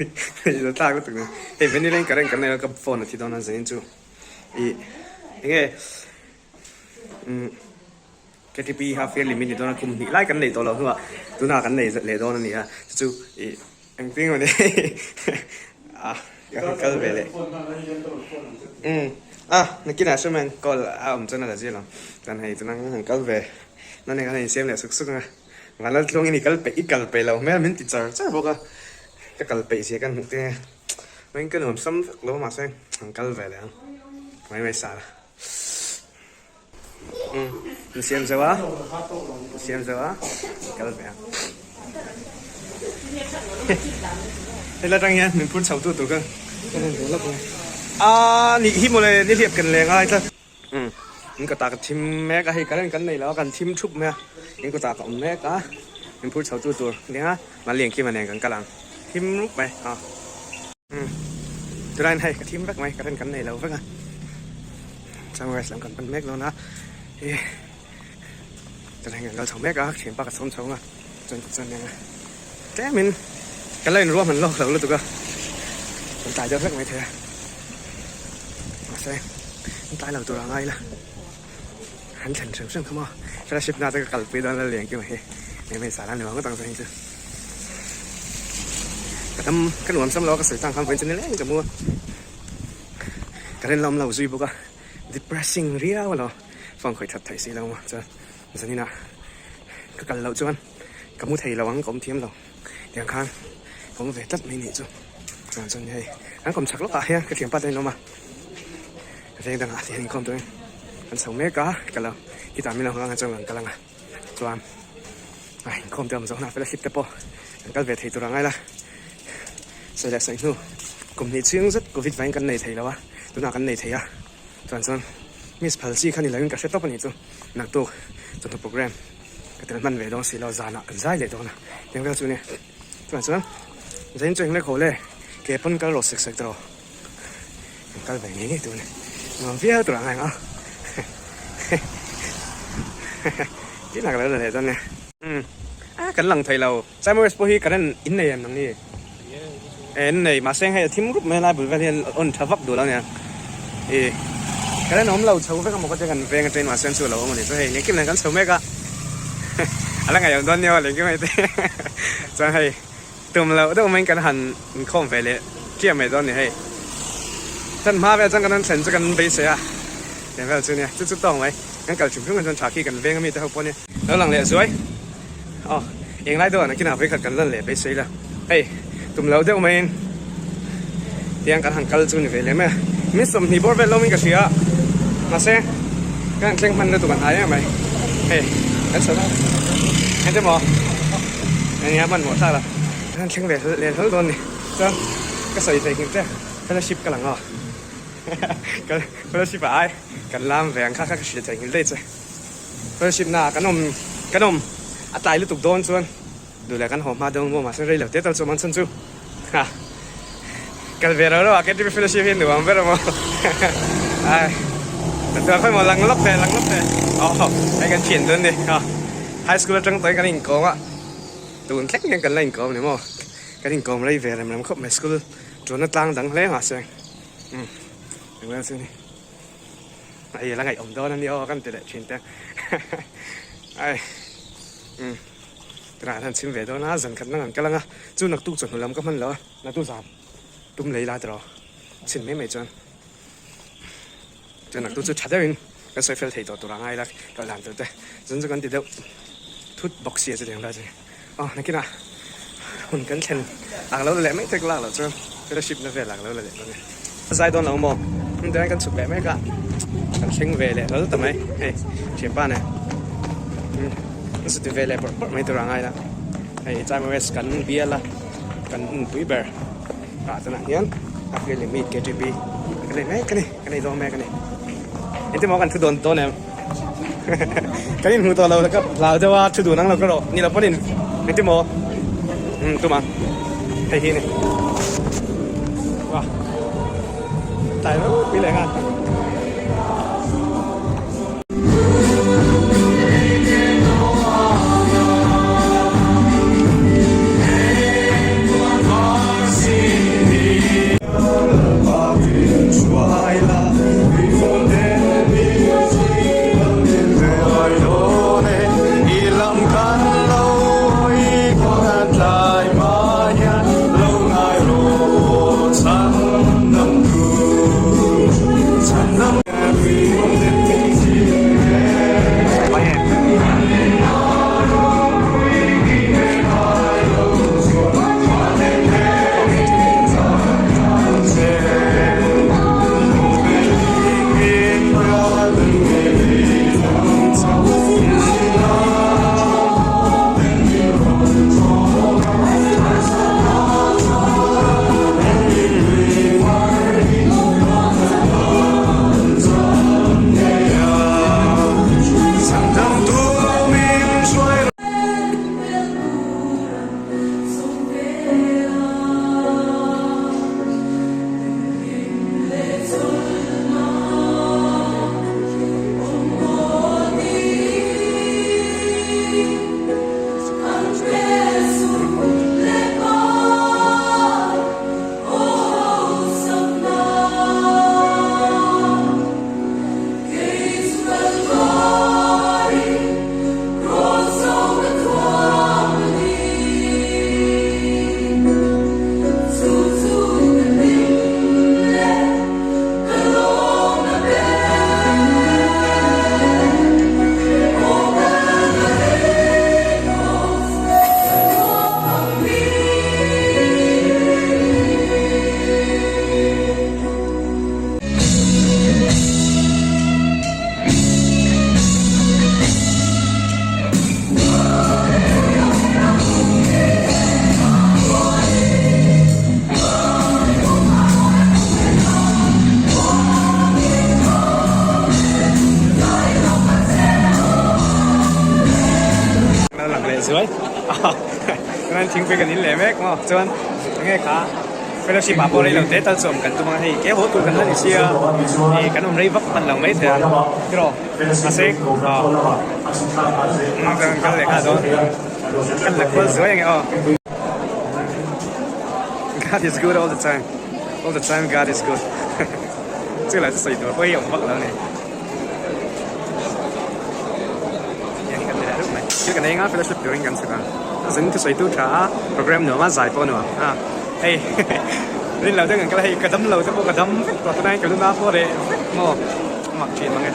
Hei tlak lutuk ni. Hei vanilla in current kan nei a ka phone a thi dawn a zanin chu ih enge umm KTP half yearly min ti dawn a kum hnih lai kan neih tawh loh hnuah tunah kan nei leh dawn a ni a chu chu ih engtin emaw ni a ka han kal ve leh umm a nakinah sawn hian call a awm chuan a la zir lo chuan hei tunah hian han kal ve na nen khan a insiam leh suk suk ang a. Vanlal tluangin i kal peih i kal peih lo hmel min ti char char bawk a, ka kal peih zia kan hmuh te mai ka nuam sam vek lo mahse an kal ve leh ang mai mai sar a umm in siam zo a in siam zo a kal ve ang helai atang hian min phur chho tu tur kha ka en ve lawk mai a nih hi mawle nihliap kan leng a tlat. Umm in kawtah ka thim mek a hei current kan nei lo a kan thim thup mai a in kawtah ka awm mek a min phur chho tu tur nia Malian Kima nen kan kal ang thim rup mai a umm tunah hian hei ka thim vek mai current kan nei lo vek a sunrise lam kan pan mek dawn a ih tunah hian kan kal chho mek a thianpa ka sawm chho ang a chuan tichuan eng a tlemin kan la inruah hman lawk lo lutuk a kan tlai deuh hlek maithei a mahse an tlai lo tur a ngai la an thlen hrim hrim kha maw fellowship na te ka kalpui dawn la lian kim hi mai mai sal a ni vang tang chu hei chu ka dam ka nuam sam lo a ka sawi tang khan vawiin chu nileng ka mu a ka rin lawm lo zui bawk a depressing riau a lo phone khawih that theih si lo maw chuan zanin ah ka kal loh chuan ka mu thei lo ang ka awm thiam lo tiang khan ka awm ve tlat mai nih chu chuan chuan hei an kawm chak lawk ah hian ka thianpa te an awm a veng dangah te hian inkhawm turin an chho mek a ka lo khitah min lo nghak ang chuan kan kal ang a chuan a inkhawm te awm zawh hunah fellowship te pawh kan kal ve thei tur a ngai la sawi leh sawi hnu kum hnih chhing zet covid vangin kan nei thei lo a tunah kan nei thei a chuan chuan miss phal chi kha ni loin ka hre tawp a nih chu naktuk chawhnu program. Ka tel hman ve dawn si lo zanah kan zai leh dawn a tiang vel chu nia chuvang chuan zain chu engleh khaw le ke pawn kal rawh sek sek tawh kan kal ve ngei ngei tur a ni nuam viau tur ang a eng a tinah ka lo la leh dawn nia umm a kan lang thei lo Samuels pawh hi current in nei em nang ni in nei mahse hei a thim rup mai a lai bul vel hian on tha vak duh lo ania ih current awm lo chho vek a maw ka tia kan veng atangin mahse an chu a lo awm a ni chu hei lengkim nen kan chho mek a a la ngaihawm dawn nia lengkim hei te chuan hei tum loh deuh maiin kan han inkhawm ve leh chiah mai dawn a ni hei chuan hma vel chuan kan rawn thlen chu kan beisei a tiang vel chu nia chu chu tawng mai kan kal hrim hrim ang chuan tha khi kan veng ami te ho pawh nia lo lang leh zuai. Aw englai deuh ah nakinah vawikhat kan lan leh beisei la hei tum loh deuh maiin tiang kan han kal chu ni ve lem e min 20 bawr vel lawmin ka hria a mahse kan han thleng hman lutuk an hai em mai hei kan chho eng maw eng hman mawh thlak la kan han thleng ve leh hlawl dawn ni chuan ka sawi thei nghilh che fellowship ka lang aw fellowship ah ai kan lam ve ang kha kha ka hrilh thei nghilh daih che. Fellowship na ah kan awm kan awm a tlai lutuk dawn chuan duh leh kan haw hma dawn maw mahse rei lo te tal chu awm ang chhan chu ha kal ve rau rau ah KTP fellowship hi nuam ber amaw ai chuan khawi maw lang lawk teh lang lawk teh aw hei kan thian dawn ni aw high school atang tawhin kan inkawm a tun thleng hian kan la inkawm ni maw kan inkawm rei ve rem rem khawp mai school tuna tlang dang hle mahse umm engvel chu ni. Hei la ngaihawm dawn a ni aw kan ti leh thin te ai umm tunah hian chhim ve dawn a zan khat nang an kal ang a chu naktuk chawhnu lam ka hman lo a naktuk zan tum lei lai tawh chhin mai mai chuan chuan naktuk chu tha deuhin kan sawi fel thei tawh tur a ngai la kal dan tur te zan chu kan ti deuh thut bawk sia chu tiang lai chu aw nakinah hun kan thlen ang lo la leh mai tek lak loh chuan fellowship na vel ang lo la leh dawn e a zai dawn lo maw hmun te hian kan chhuk leh mek a kan thleng ve leh hlawl ta mai hei thianpa nen an chuti ve leh bawrh bawrh mai tur a ngai la hei China West kan bial a kan hmunpui ber ah tunah hian a field leh meet KTP kan nei mek a ni kan nei dawn mek a ni engtin maw kan thu dawn dawn em kan inhmuh tawh lo ka hlau deuh a thu dun ang lo ka rawh ni lo pawhin engtin maw umm tum ang hei hi a ni wah tlai ropui leh nghal. Chuan thingpui kan in leh mek maw chuan enge kha fellowship ah pawh rei lo te tal chu awm kan tum a hei ke haw tur kan la ni sia ih kan awm rei vak hman lo mai thei a tiraw mahse aw kan kal leh nghal dawn kan la kual zuai ange aw God is good all the time all the time God is good chu lah chu sawi tur pawh hi awm vak lo a ni. Thil kan ei anga fellowship turin kan chhuk a a zin thusawi tu tha a program nuam a zai pawh nuam a hei rin lo deuh kan kal a hei ka dam lo te pawh ka dam vek tawh tunai ka luna pawh reh vek maw a mak thin mang e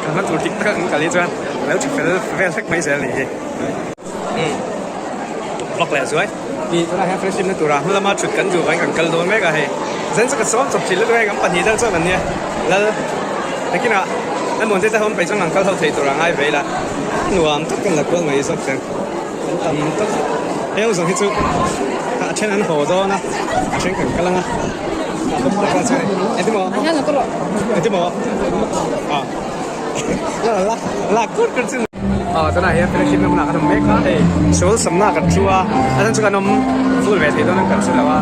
kan hma tur dik tak a kan kal hi chuan a lo tha fel vel vek mai zel a nih hi umm vlog leh zuai tih tunah hian fellowship na turah hma lama thut kan duh vangin kan kal dawn mek a hei zan chu ka sawm chawp thin lutuk a hei kan pahnih deuh chuan an nia lal nakinah a nuam te te ho an peih chuan kan kal ho thei tur a ngai ve ila nuam tak kan la kual mai zawk chuan an tam tak heng zawng hi chu a then an haw dawn a a then kan kal anga engtin maw engtin maw ah la la kur kur chu Aw tunah hian fellowship na hmunah kan awm mek a hei sual samna kan thu a a chhan chu kan awm full ve thei dawn an kan hre lo a.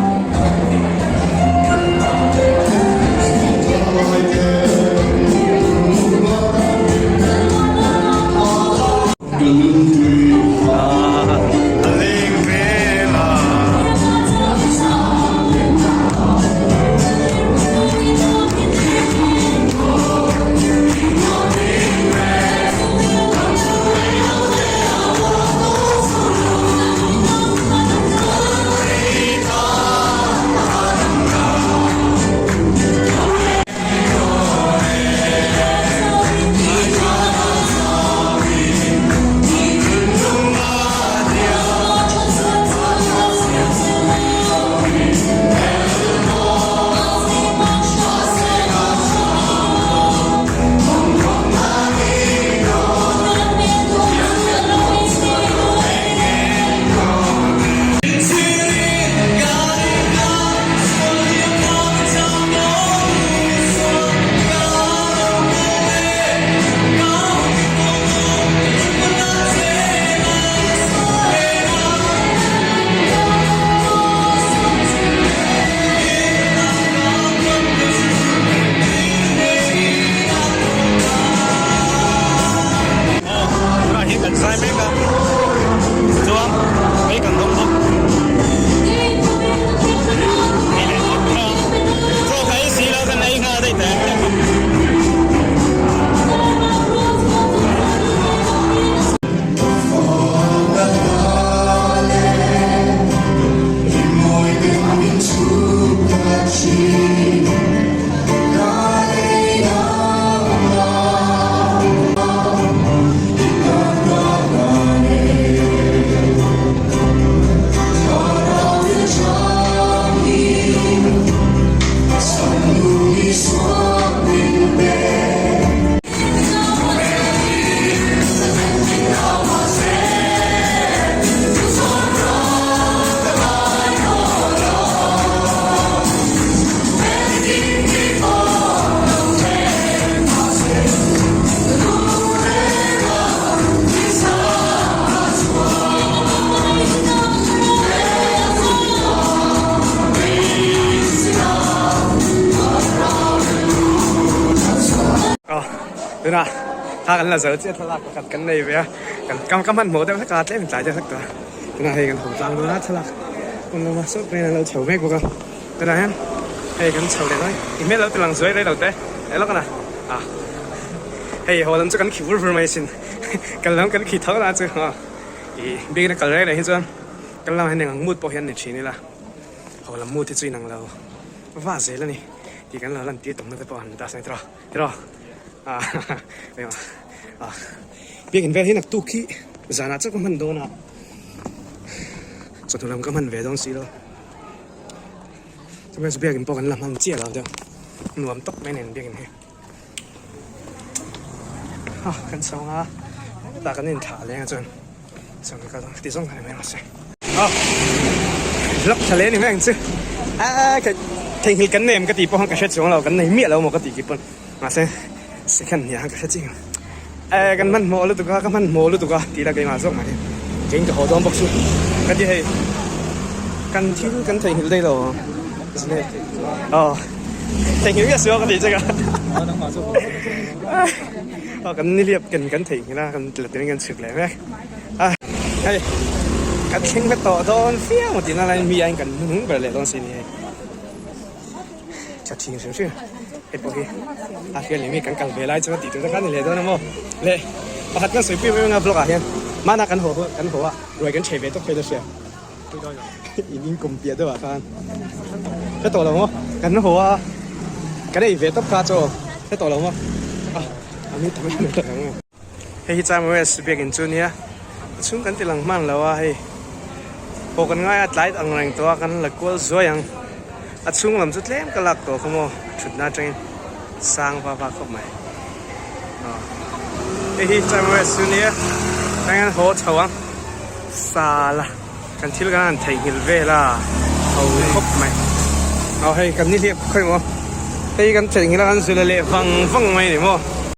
Tunah hian kan zai mek a chuan mei kan dawng bawk hei leh chaw ka ei si lo kan ei nghal daih teh Tuna thla kan la zo chiah thlalak pakhat kan nei ve a kan ka hmanhmawh deuh hlek a tlem tlai deuh hlek tawh a tunah hei kan haw tlang dawn a thlalak pawn lama sawt mai an lo chho mek bawk a tunah hian hei kan chho leh mai i hmel lo ti lang zuai rei lo te eh lawk a na ah hei haw lam chu kan khi vur vur mai asin kal lam kan khi tho na chu aw ih biakina kal reng reng hi chuan kal lamah hian eng ang mood pawh hian ni thin ila haw lam mood hi chu inang lo va zel a ni tih kan lo lan tir tawmna te pawh han ta sawn tiraw tiraw ah ah biakin vel hi naktuk hi zanah chuan ka hman dawn a chawhnu lam ka hman ve dawn si lo chumi chu biakin pawh kan la hman chiah lo deuh nuam tawp mai nen biakin hi ah kan chho ang a hetah kan inthlah leng a chuan chuan ka kal ti zawng kha ni mai rawh se ah vlog tha leh ni mai ang chu ah theihnghilh kan nei em ka tih pawh khan ka hre chuang lo kan nei miah lo maw ka tih ki pawn mahse second hniah khan ka hre chiang eh kan hmanhmawh lutuk a ka hmanhmawh lutuk a tih la keimah zawk mai. Keiin ka haw dawn bawk chu ka ti hei kan thil kan theihnghilh daih lo aw theihnghilh nge sual ka tih che ka aw kan niliap kan kan theihnghilh a kan la tin kan chhuk leh mek a hei kan thleng vek tawh dawn fiam a tihna laiin mi aiin kan hnung ber leh dawn si a ni hei. Tha thin hrim hrim hei pawh hi a hriat leh mi kan kal ve lai chuan tih tur te kha a ni leh dawn a maw le pakhat kan sawi pui em em a vlog ah hian hmana kan haw kan haw a ruai kan chhei ve tawk phei la hria in in kum piah deuh ah khan hre tawh lo maw kan haw a kan ei ve tawp kha chaw hre tawh lo maw a a mi tam em em tak ang Hei hi China West biakinn chu nia a chhung kan ti lang hman lo a hei pawh kan ngai a tlai ang reng tawh a kan la kual zuai ang a chhung lam chu tlem ka lak tawh kha maw thutna atangin sang va va khawp mai aw hei hi China West chu nia tah hian haw chho ang sala kan thil kan han theihnghilh vel a ho khawp mai aw hei kan ni hliap khawi maw hei kan theihnghilh a kan zul a leh vang vang mai a ni maw.